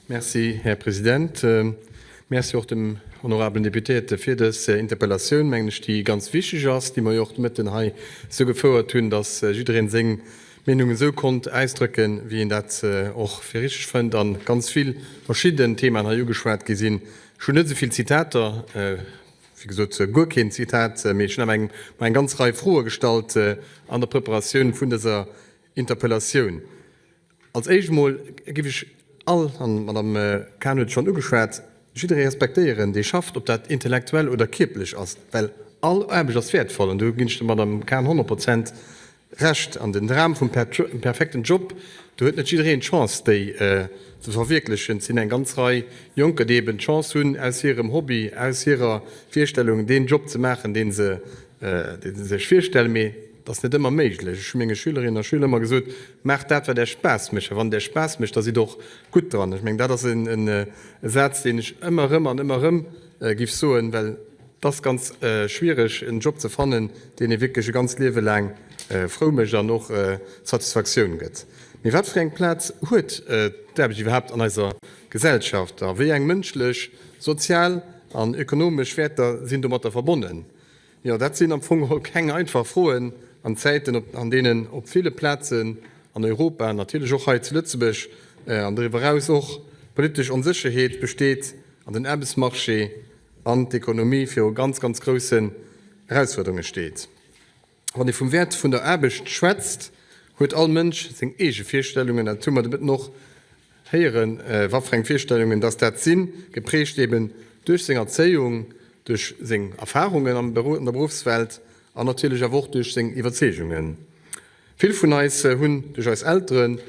Merci, Här President. Merci och dem honorabelen Deputéierte fir dës Interpellatioun, mengen ech, déi ganz wichteg ass, déi mer jo och de Mëtten hei esou gefouert hunn, dass jiddereen seng Meenung esou konnt ausdrëcken, wéi en dat och fir richteg fënnt, a ganz vill verschidden Themaen hei ugeschwat gi sinn. Ech hunn net esou vill Zitater, wéi gesot guer keen Zitat, mee ech hunn awer eng mer eng ganz Rei Froe gestallt an der Preparatioun vun dëser Interpellatioun. Als éischt emol géif ech all, an d'Madame Cahen huet et schonn ugeschwat, jidderee respektéieren, dee schafft, ob dat intellektuell oder kierperlech ass, well all Aarbecht ass wäertvoll. An do ginn ech der Madame Cahen 100 Prozent Recht. An den Dram vum perfekten Job, do huet net jiddereen d'Chance, déi ze verwierklechen. Et sinn eng ganz Rei Jonker, déi eben d'Chance hunn, aus hirem Hobby, aus hirer Virstellung deen Job ze maachen, dee se sech virstellen. Mee et ass net ëmmer méiglech. Ech hu menge Schülerinnen a Schüler ëmmer gesot, Maacht dat, wat Äech Spaass mécht. A wann et Äech Spaass mécht, da sidd och gutt dran. Ech mengen, dat ass e Saz, deen ech ëmmer erëm an ëmmer erëm giff soen, well et ass ganz schwiereg, en Job ze fannen, deen ee wierklech e ganzt Liewe laang frou mécht an och Satisfaktioun gëtt. Mee wat fir eng Plaz huet d'Aarbecht iwwerhaapt an eiser Gesellschaft a wéi eng mënschlech, sozial an ökonomesch Wäerter sinn domatter verbonnen? Jo, dat sinn am Fong geholl keng einfach Froen an Zäiten, an deenen op ville Plazen an Europa, natierlech och hei zu Lëtzebuerg an doriwwer eraus och, politesch Onsécherheet besteet an den Aarbechtsmarché an d'Ekonomie viru ganz, ganz groussen Erausfuerderunge steet. Wann ee vum Wäert vun der Aarbecht schwätzt, huet all Mënsch seng eege Virstellungen. Dat hu mer de Mëtten och héieren, wat fir eng Virstellungen dass dat sinn, geprägt eben duerch seng Erzéiung, duerch seng Erfahrungen an der Beruffswelt an natierlech awer och duerch seng Iwwerzeegungen. Vill vun eis hunn duerch eis Elteren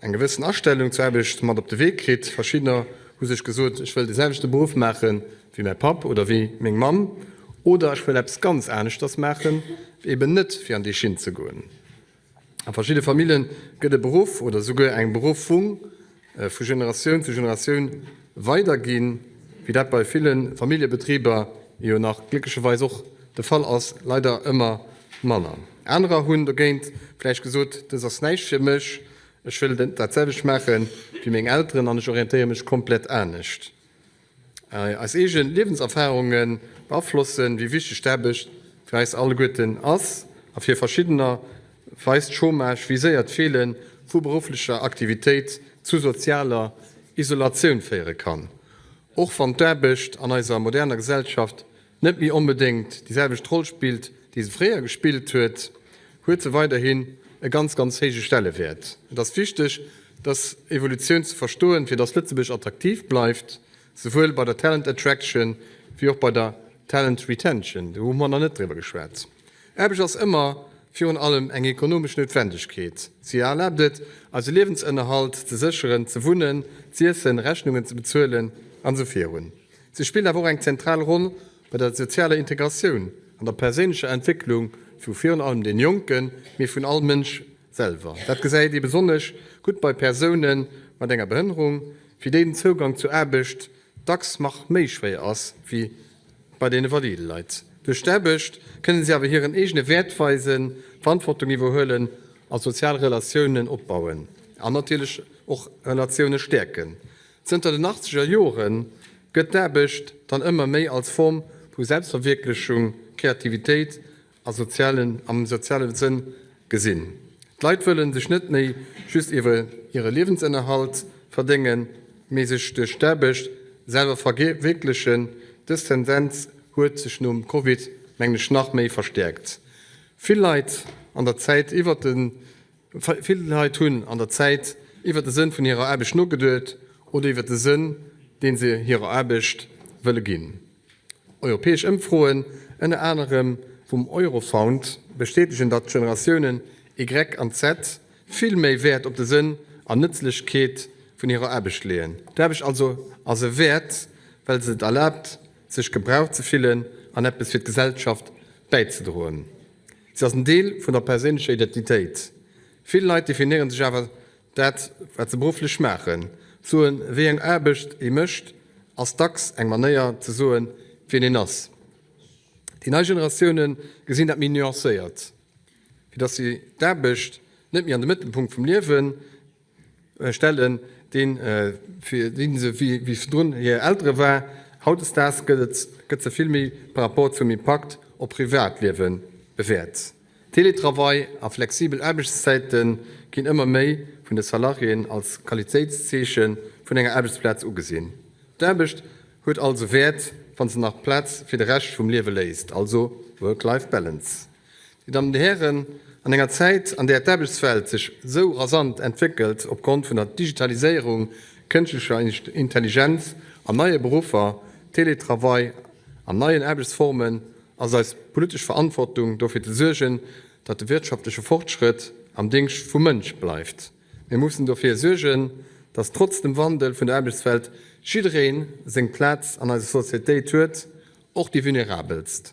eng gewëssen Astellung zur Aarbecht mat op de Wee kritt. Verschiddener hu sech gesot, ech wëll de selwechte Beruff maache wéi mäi Papp oder wéi meng Mamm oder ech wëll eppes ganz aneschters maachen, eben net fir an déi Schinn ze goen. A verschidde Famille gëtt e Beruff oder souguer eng Beruffung vu Generatioun zu Generatioun weiderginn, wéi dat bei ville Familljebetriber jo nach glécklecherweis och de Fall ass, leider ëmmer manner. Anerer hunn dogéint vläicht gesot, dës ass näischt fir mech, ech wëll dat selwecht maache wéi meng Elteren an ech orientéiere mech komplett anescht. Eis eege Liewenserfarunge beaflossen, wéi wichteg d'Aarbecht fir eis alleguerten ass. A fir verschiddener weist Chômage, wéi séier d'Feele vu berufflecher Aktivitéit zu sozialer Isolatioun féiere kann. Och wann d'Aarbecht an eiser moderner Gesellschaft net méi onbedéngt déi selwecht Roll spillt, déi se fréier gespillt huet, huet se weiderhin e ganz, ganz héije Stellewäert. Et ass wichteg, dës Evolutioun ze verstoen, fir dass Lëtzebuerg attraktiv bleift, souwuel bei der Talent Attraction wéi och bei der Talent Retention. Do hu mer nach net driwwer geschwat. Aarbecht ass ëmmer virun allem eng ekonomesch Noutwendegkeet. Si erlaabt et, eise Liewensënnerhalt ze sécheren, ze wunnen, z'iessen, Rechnungen ze bezuelen an esou virun. Se spillt awer och eng zentral Roll bei der sozialer Integratioun an der perséinlecher Entwécklung vu virun allem den Jonken, mee vun all Mënsch selwer. Dat gesäit ee besonnesch gutt bei Persoune mat enger Behënnerung, fir déi den Zougang zur Aarbecht dacks mach méi schwéier ass wéi bei deene valide Leit. Duerch d'Aarbecht kënne si awer hiren eegene Wäert weisen, Verantwortung iwwerhuelen a sozial Relatiounen opbauen an natierlech och Relatioune stäerken. Zënter den achtzeger Jore gëtt d'Aarbecht dann ëmmer méi als Form vu Selbstverwierklechung, Kreativitéit a sozialen, am soziale Sënn gesinn. D'Leit wëlle sech net méi just iwwer hire Liewensënnerhalt verdéngen, mee sech duerch d'Aarbecht selwer verwierklechen. Dës Tendenz huet sech nom Covid, mengen ech, nach méi verstäerkt. Vill Leit an der Zäit iwwer de Vill Leit hunn an der Zäit iwwer de Sënn vun hirer Aarbecht nogeduet oder iwwer de Sënn, dee se hirer Aarbecht wëlle ginn. Europäesch Ëmfroen, ënner anerem vum Eurofound, bestätegen, datt d'Generatiounen Y an Z vill méi Wäert op de Sënn an Nëtzlechkeet vun hirer Aarbecht leeën. D'Aarbecht also ass e Wäert, well se et erlaabt, sech gebraucht ze fillen an eppes fir d'Gesellschaft bäizedroen. Si ass en Deel vun der perséinlecher Identitéit. Vill Leit definéieren sech awer dat, wat se berufflech maachen. Soen, wéi eng Aarbecht ee mécht, ass dacks eng Manéier ze soen, wien een ass. Déi nei Generatioune gesinn dat méi nuancéiert, fir datt si d'Aarbecht net méi an de Mëttelpunkt vum Liewe stellen. deen fir dee se wéi virdrun hir Eltere war. Hautdesdaags gëtt et gëtt se vill méi par rapport zum Impakt op Privatliewe bewäert. Teletravail a flexibel Aarbechtszäite ginn ëmmer méi vun de Salariéen als Qualitéitszeeche vun enger Aarbechtsplaz ugesinn. D'Aarbecht huet also Wäert, wa se nach Plaz fir de Rescht vum Liewe léisst, also Work-Life Balance. Dir Dammen, Dir Hären, an enger Zäit, an där d'Aarbechtswelt sech esou rasant entwéckelt opgrond vun der Digitaliséierung, kënschtlecher Intelligenz an neie Beruffer, Teletravail an neien Aarbechtsformen, ass et eis politesch Verantwortung, dofir ze suergen, datt de wirtschaftleche Fortschrëtt am Dingscht vum Mënsch bleift. Mir mussen dofir suergen, datt trotz dem Wandel vun der Aarbechtswelt jidderee seng Plaz an eiser Societéit huet, och déi Vulnerabelst.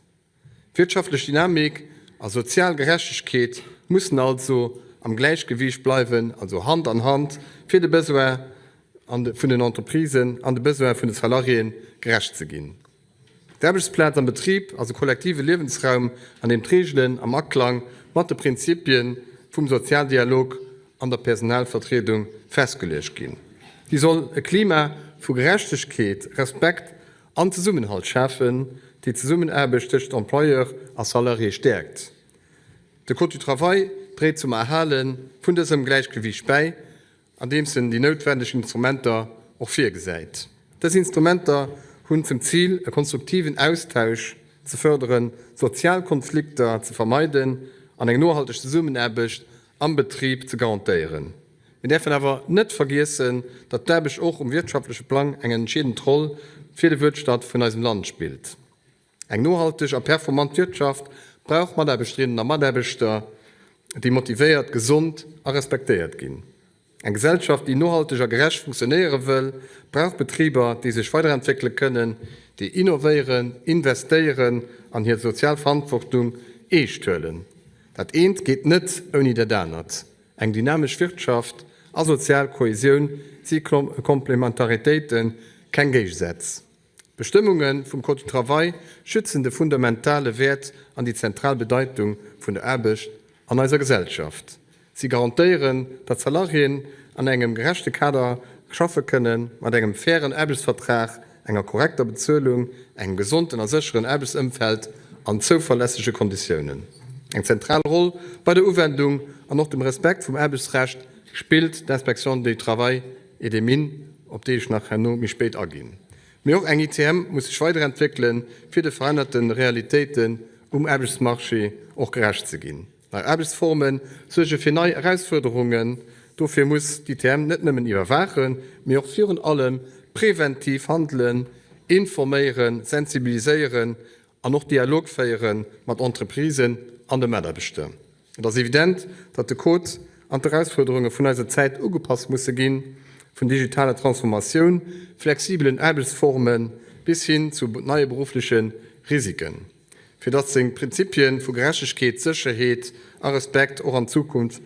Wirtschaftlech Dynamik a sozial Gerechtegkeet mussen also am Gläichgewiicht bleiwen, also Hand an Hand, fir de Besoin vun den Entreprisen an de Besoin vun de Salariéen gerecht ze ginn. D'Aarbechtsplaz am Betrib ass e kollektive Liewensraum, an deem d'Reegelen am Aklang mat de Prinzipie vum Sozialdialog an der Personalvertriedung festgeluecht ginn. Si soll e Klima vu Gerechtegkeet, Respekt an Zesummenhalt schafen, déi d'Zesummenaarbecht tëscht Employeur a Salarié stäerkt. De Code du travail dréit zum Erhale vun dësem Gläichgewiicht bäi, andeems en déi noutwendeg Instrumenter och virgesäit. Dës Instrumenter hunn zum Zil, e konstruktiven Austausch ze fërderen, sozial Konflikter ze vermeiden an eng nohalteg Zesummenaarbecht am Betrib ze garantéieren. Mir däerfen awer net vergiessen, datt d'Aarbecht och um wirtschaftleche Plang eng entscheedend Roll fir de Wuelstand vun eisem Land spillt. Eng nohalteg a performant Wirtschaft brauch Mataarbechterinnen a Mataarbechter, déi motivéiert, gesond a respektéiert ginn. Eng Gesellschaft, déi nohalteg a gerecht funktionéiere wëll, brauch Betriber, déi sech weiderentwéckele kënnen, déi innovéieren, investéieren an hir sozial Verantwortung eescht huelen. Dat eent geet net ouni dat anert. Eng dynamesch Wirtschaft a sozial Kohäsioun si Komplementaritéiten, keng Géigesätz. D'Bestëmmunge vum Code du travail schützen de fundamentale Wäert an déi zentral Bedeitung vun der Aarbecht an eiser Gesellschaft. Si garantéieren, datt Salariéen an engem gerechte Kader schaffe kënnen, mat engem fairen Aarbechtsvertrag, enger korrekter Bezuelung, engem gesonten a sécheren Aarbechtsëmfeld an zouverlässege Konditiounen. Eng zentral Roll bei der Uwendung an och dem Respekt vum Aarbechtsrecht spillt d'Inspection du Travail et des Mines, op déi ech nach herno méi spéit aginn. Mee och eng ITM muss sech weiderentwéckelen, fir de verännerte Realitéiten um Aarbechtsmarché och gerecht ze ginn. Nei Aarbechtsforme suerge fir nei Erausfuerderungen. Dofir muss d'ITM net nëmmen iwwerwaachen, mee och virun allem preventiv handelen, informéieren, sensibiliséieren an och Dialog féiere mat Entreprisen an de Mataarbechter. Et ass evident, datt de Code an d'Erausfuerderunge vun eiser Zäit ugepasst musse ginn, vun digitaler Transformatioun, flexibelen Aarbechtsforme bis hin zu neie beruffleche Risiken, fir datt seng Prinzipie vu Gerechtegkeet, Sécherheet a Respekt och an Zukunft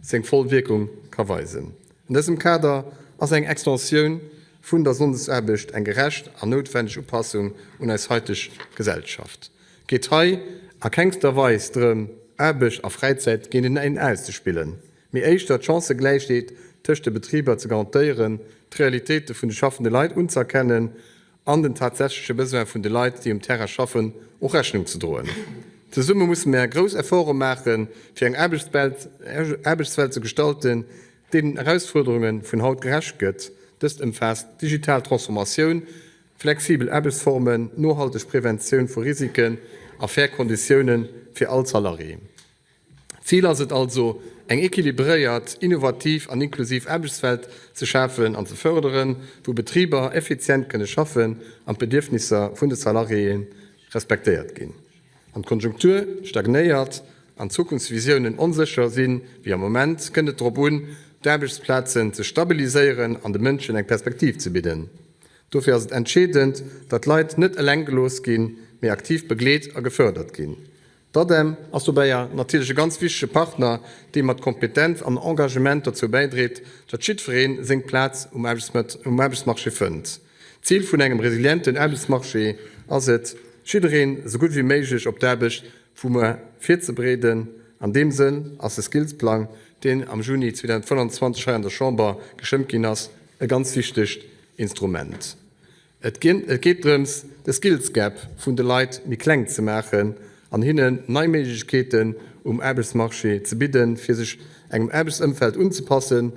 seng voll Wierkung ka weisen. An dësem Kader ass eng Extensioun vun der Sonndesaarbecht eng gerecht an noutwendeg Upassung un eis haiteg Gesellschaft. Et geet hei a kengster Weis drëm, Aarbecht a Fräizäit géinteneen auszespillen, mee éischter d'Chancëgläichheet tëscht de Betriber ze garantéieren, d'Realitéite vun de schaffende Leit unzëerkennen an den tatsächleche Besoin vun de Leit, déi um Terrain schaffen, och Rechnung ze droen. Zesumme musse mär grouss Efforte maachen, fir eng Aarbechtswelt ze gestalten, déi den Erausfuerderunge vun haut gerecht gëtt. Dëst ëmfaasst digital Transformatioun, flexibel Aarbechtsformen, nohalteg Preventioun vu Risiken a fair Konditioune fir all Salarié. Zil ass et also, eng equilibréiert, innovativ an inklusiv Aarbechtswelt ze schafen an ze fërderen, wou Betriber effizient kënne schaffen an d'Bedierfnisser vun de Salariéë respektéiert ginn. Wann d'Konjunktur stagnéiert an d'Zukunftsvisiounen onsécher sinn, wéi am Moment, kënnt et drop un, d'Aarbechtsplazen ze stabiliséieren an de Mënschen eng Perspektiv ze bidden. Dofir ass et entscheedend, datt d'Leit net eleng gelooss ginn, mee aktiv begleet a gefërdert ginn. D'ADEM ass dobäi natierlech e ganz wichtege Partner, dee mat Kompetenz an Engagement dozou bäidréit, datt jiddweree seng Plaz um Aarbechtsmarché fënnt. D'Zil vun engem resilienten Aarbechtsmarché ass et, jiddereen esou gutt wéi méiglech op d'Aarbecht vu muer virzebereeden. An deem Sënn ass de Skillsplang, deen am Juni 2025 hei an der Chamber gestëmmt ginn ass, e ganz wichtegt Instrument. Et geet drëms, de Skills Gap vun de Leit méi kleng ze maachen an hinnen nei Méiglechkeeten um Aarbechtsmarché ze bidden, fir sech engem Aarbechtsëmfeld unzepassen,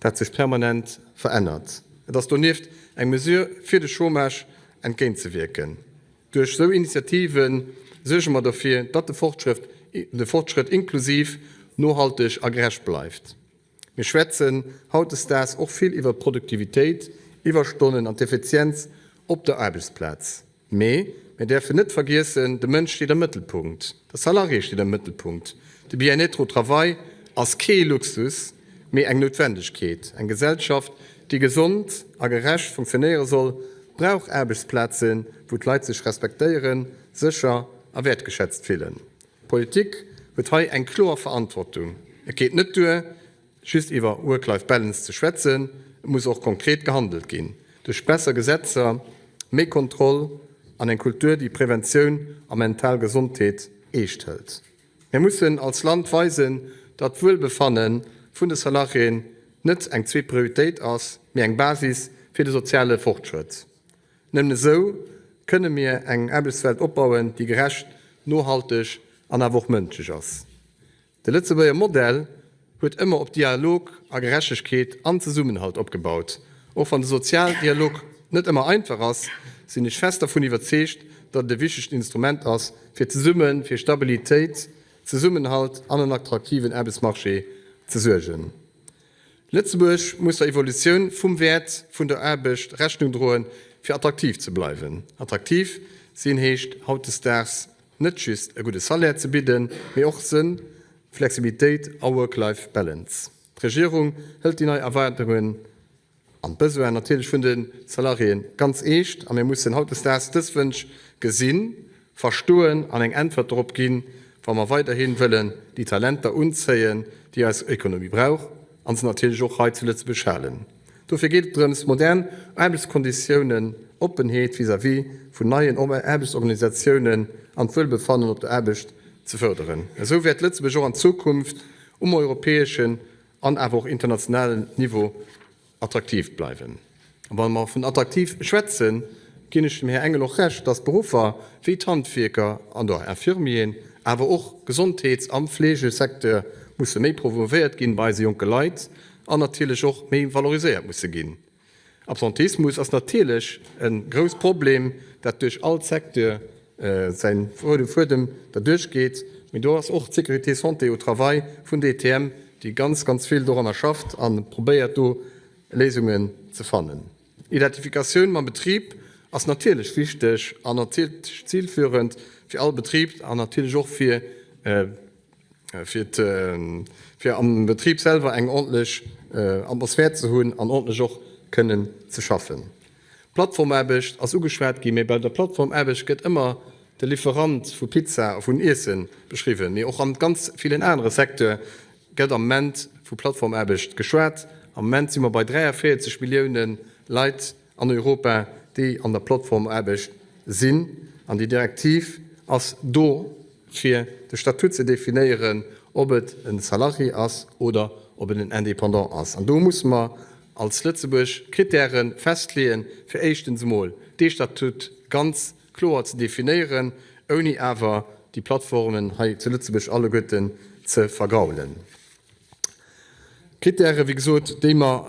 dat sech permanent verännert. Et ass donieft eng Mesure, fir de Chômage entgéintzewierken. Duerch esou Initiative suerge mer dofir, datt de Fortschrëtt inklusiv, nohalteg a gerecht bleift. Mir schwätzen hautdesdaags och vill iwwer d'Produktivitéit, Iwwerstonnen an d'Effizienz op der Aarbechtsplaz. Mee mir däerfen net vergiessen, de Mënsch steet am Mëttelpunkt, de Salarié steet am Mëttelpunkt. De Bien-être au travail ass kee Luxus, mee eng Noutwendegkeet. Eng Gesellschaft, déi gesond a gerecht funktionéiere soll, brauch Aarbechtsplazen, wou d'Leit sech respektéieren, sécher a wäertgeschätzt fillen. D'Politik huet hei eng kloer Verantwortung. Et geet net duer, just iwwer Work-Life-Balance ze schwätzen, et muss och konkret gehandelt ginn, duerch besser Gesetzer, méi Kontroll an eng Kultur, déi Preventioun a mental Gesondheet eescht hëlt. Mir mussen als Land weisen, datt d'Wuelbefanne vun de Salariéen net eng zweet Prioritéit ass, mee eng Basis fir de soziale Fortschrëtt. Nëmmen esou kënne mir eng Aarbechtswelt opbauen, déi gerecht, nohalteg an awer och mënschlech ass. De Lëtzebuerger Modell huet ëmmer op Dialog a Gerechtegkeet an Zesummenhalt opgebaut. Och wann de Sozialdialog net ëmmer einfach ass, sinn ech fest dervun iwwerzeegt, datt et e wichtegt Instrument ass, fir zesumme fir Stabilitéit, Zesummenhalt an en attraktiven Aarbechtsmarché ze suergen. Lëtzebuerg muss der Evolutioun vum Wäert vun der Aarbecht Rechnung droen, fir attraktiv ze bleiwen. Attraktiv sinn heescht hautdesdaags net just e gudde Salaire ze bidden, mee och Sënn, Flexibilitéit a Work-Life-Balance. D'Regierung hëlt déi nei Erwaardungen an d'Besoinen natierlech vun de Salariéen ganz eescht a mir mussen hautdesdaags dës Wënsch gesinn, verstoen an eng Äntwert dorop ginn, wa mer weiderhi wëllen déi Talenter unzéien, déi eis Économie brauch, a se natierlech och hei zu Lëtzebuerg halen. Dofir geet et drëms, modern Aarbechtskonditiounen, Oppenheet vis-à-vis vun neien Aarbechtsorganisatiounen an d'Wuelbefannen op der Aarbecht ze fërderen. Esou wäert Lëtzebuerg och an Zukunft um europäeschen an awer och internationalen Niveau attraktiv bleiwen. A wa mer vun attraktiv schwätzen, ginn ech dem Här Engel och Recht, dass Beruffer wéi d'Handwierker an der Infirmieren, awer och Gesondheets a Fleegesecteur musse méi promouvéiert ginn bei eise jonke Leit an natierlech och méi valoriséiert musse ginn. Absenteismus ass natierlech e grouss Problem, dat duerch all Secteur säi roude Fuedem derduerch geet. Mee do ass och d'Sécurité santé au travail vun der ETM, déi ganz, ganz vill doranner schafft a probéiert do Léisungen ze fannen. Identifikatioun mam Betrib ass natierlech wichteg an natierlech zilführend fir all Betrib an natierlech och fir fir am Betrib selwer eng ordentlech Atmosphär ze hunn an ordentlech och kënnen ze schaffen. D'Plattformaarbecht ass ugeschwat ginn, mee bei der Plattformaarbecht gëtt ëmmer de Lieferant vu Pizza a vun Iesse beschriwwen, mee och an ganz villen anere Secteure gëtt am Moment vu Plattformaarbecht geschwat. Am Moment si mer bei 43 Millioune Leit an Europa, déi an der Plattformaarbecht sinn. An déi Direktiv ass do, fir de Statut ze definéieren, ob et e Salarié ass oder ob et en Indépendant ass. An do musse mer als Lëtzebuerg Kritäre festleeën, fir éischtens emol dee Statut ganz kloer ze definéieren, ouni awer déi Plattformen hei zu Lëtzebuerg alleguerten ze vergraulen. Kritäre, wéi gesot, déi mer,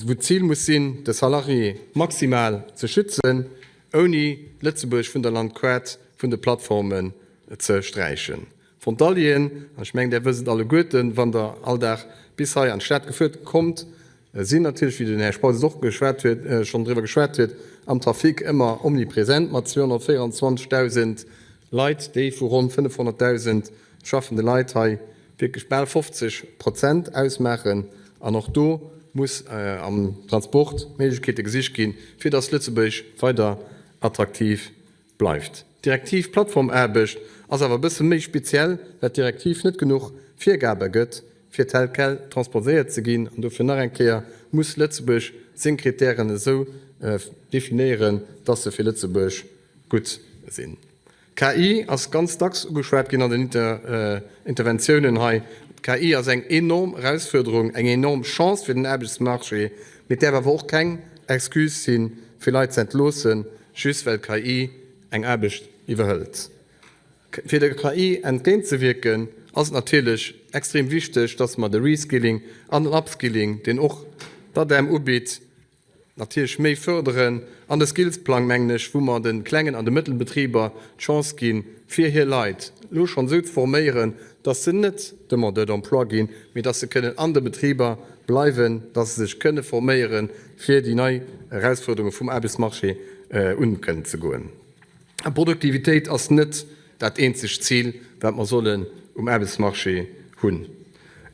wou d'Zil muss sinn, de Salarié maximal ze schützen, ouni Lëtzebuerg vun der Landkaart vun de Plattformen ze sträichen. Frontalieren, an ech mengen, Där wësst et alleguerten, wann Der all Dag bis hei an d'Stad gefuert kommt, sinn natierlech, wéi den Här Spautz et och geschwat huet, schonn driwwer geschwat huet, am Trafic ëmmer omnipresent mat 224.000 Leit, déi vu ronn 500.000 schaffende Leit hei wierklech bal 50 Prozent ausmaachen. An och do muss am Transport Méiglechkeete gesicht ginn, fir dass Lëtzebuerg weider attraktiv bleift. D'Direktiv Plattformaarbecht ass awer e bësse méi speziell, well d'Direktiv net genuch Virgabe gëtt, fir tel quel transposéiert ze ginn. An dofir nach eng Kéier muss Lëtzebuerg seng Kritären esou definéieren, dass se fir Lëtzebuerg gutt sinn. D'KI ass ganz dacks ugeschwat ginn an den Interventiounen hei. D'KI ass eng enorm Erausfuerderung, eng enorm Chance fir den Aarbechtsmarché. Mee et däerf awer och keng Excuse sinn, fir Leit ze entloossen, just well d'KI eng Aarbecht iwwerhëlt. Fir der KI entgéintzewierken, ass et natierlech extrem wichteg, dass mer de Reskilling an den Upskilling, deen och d'ADEM ubitt, natierlech méi fërderen. An de Skillsplang, mengen ech, wou mer de klengen an de Mëttelbetriber d'Chance ginn, fir hir Leit elo schonn esou ze forméieren, dass se net Demandeurs d'emploi ginn, mee dass se kënnen an de Betriber bleiwen, dass se sech kënne forméieren, fir déi nei Erausfuerderunge vum Aarbechtsmarché un kënnen ze goen. A Produktivitéit ass net dat eenzegt Zil, wat mer sollen um Aarbechtsmarché hunn.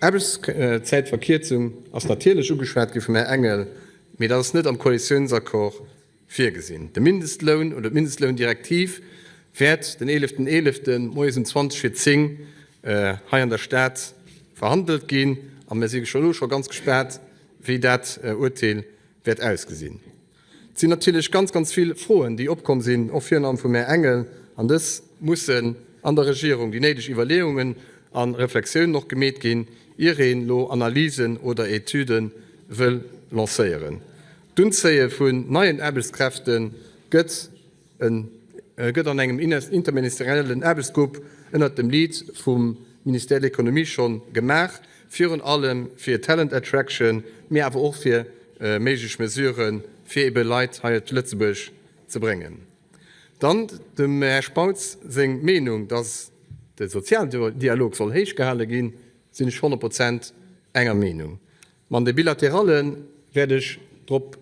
Aarbechtszäitverkierzung ass natierlech ugeschwat gi vum Här Engel, mee dat ass net am Koalitiounsaccord virgesinn. De Mindestloun oder d'Mindestloundirektiv wäert den eeleften eeleften moies um 20 vir 10 hei an der Stad verhandelt ginn a mir si elo scho ganz gespaant, wéi dat Urteel wäert ausgesinn. Et sinn natierlech ganz, ganz vill Froen, déi opkomm sinn, och virun allem vum Här Engel, an dës mussen an der Regierung déi néideg Iwwerleeungen a Reflexiounen och gemeet ginn, ier een elo Analysen oder Etüde wëll lancéieren. D'Unzéie vun neien Aarbechtskräfte gëtt E gëtt an engem interministeriellen Aarbechtsgrupp ënnert dem Lead vum Ministère de l'Économie schonn gemaach, virun allem fir Talent Attraction, mee awer och fir méiglech Mesuren, fir ebe Leit hei op Lëtzebuerg ze bréngen. Dann dem Här Spautz seng Meenung, dass de Sozialdialog soll héich gehale ginn, sinn ech 100 Prozent enger Meenung. Ma an de Bilateralle wäert ech drop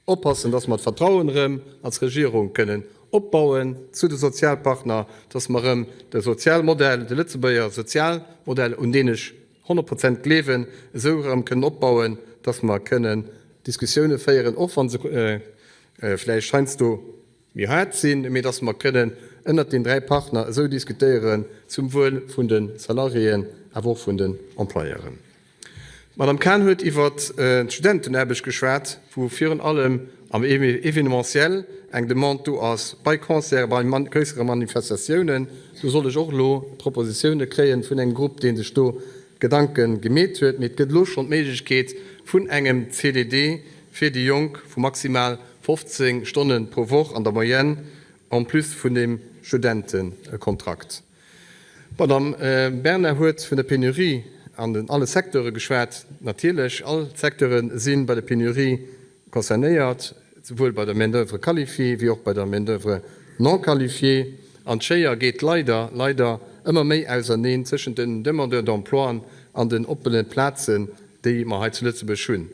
Oppassen, dass mer d'Vertrauen erëm als Regierung kënnen opbauen zu de Sozialpartner, dass mer erëm de Sozialmodell, de Lëtzebuerger Sozialmodell, un deen ech 100 Prozent gleewen, esou erëm kënnen opbauen, dass mer kënnen Diskussioune féieren, och wa se vläicht heiansdo méi haart sinn, mee dass mer kënnen ënnert den 3 Partner esou diskutéieren zum Wuel vun de Salariéen, awer och vun den Employeuren. D'Madame Cahen huet iwwer d'Studentenaarbecht geschwat, wou virun allem am Événementiel eng Demande do ass, bei Concerten, bei gréissere Manifestatiounen. Do soll ech och elo Propositioune kréien vun engem Grupp, dee sech do Gedanke gemeet huet. Mee et gëtt elo schonn d'Méiglechkeet vun engem CDD fir déi Jonk vu maximal 15 Stonne pro Woch an der Moyenne, en plus vun dem Studentekontrakt. D'Madame Bernard huet vun der Penurie an den alle Secteure geschwat. Natierlech, all d'Secteure si bei der Penurie concernéiert, souwuel bei der Main-d'oeuvre qualifiée wéi och bei der Main-d'oeuvre non qualifiée. An d'Schéier geet leider, leider ëmmer méi auserneen tëschent den Demandeurs d'emploien an den oppene Plazen, déi mer hei zu Lëtzebuerg hunn.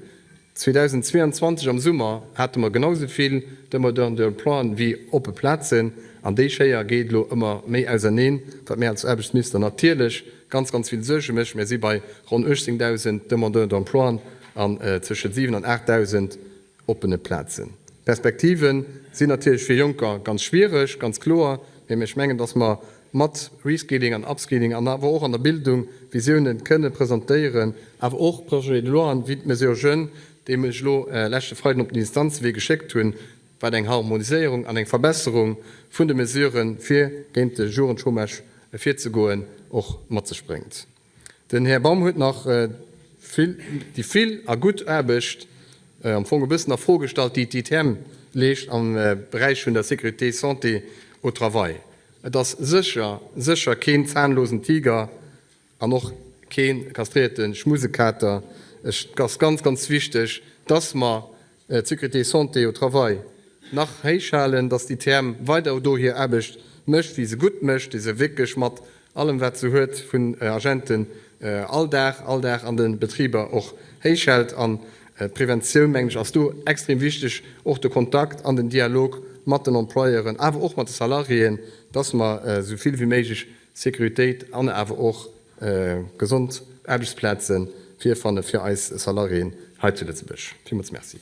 2022 am Summer hate mer genau esou vill Demandeurs d'emploi wéi oppe Plazen an déi Schéier geet elo ëmmer méi auserneen, wat mär als Aarbechtsminister natierlech ganz, ganz vill Suerge mécht. Mär si bei ronn 18.000 Demandeurs d'emploi an zwëschen 7 an 8.000 oppene Plazen. D'Perspektive sinn natierlech fir Jonker ganz schwiereg, ganz kloer, mee ech mengen, dass mer mat Reskilling an Upskilling an awer och an der Bildung Visiounen kënne presentéieren, awer och Projets de loien wéi d'Mesure Jeunes, déi ech elo leschte Freiden op den Instanzewee geschéckt hunn, wat eng Harmoniséierung an eng Verbesserung vun de Mesuren, fir géint de Jugendchômage virzegoen, och mat sech bréngt. Den Här Baum huet nach vill, déi vill a gutt Aarbecht am Fong e bëssen a Fro gestallt, déi d'ITM leescht am Beräich vun der Sécurité santé au travail. Et ass sécher, sécher keen zahnlosen Tiger an och kee kastréierte Schmusekater. Et ass ganz, ganz wichteg, dass mer d'Sécurité santé au travail nach héich halen, dass d'ITM weider do hir Aarbecht mécht, déi se gutt mécht, déi se wierklech mat allem wat se huet vun Agenten all Dag, all Dag an de Betriber och héich hält. An d'Preventioun, mengen ech, ass do extrem wichteg, och de Kontakt an den Dialog mat den Employeuren, awer och mat de Salariéen, dass mer esou vill wéi méiglech Sécuritéit an awer och gesond Aarbechtsplaze virfanne fir eis Salariéen hei zu Lëtzebuerg. Villmools Merci.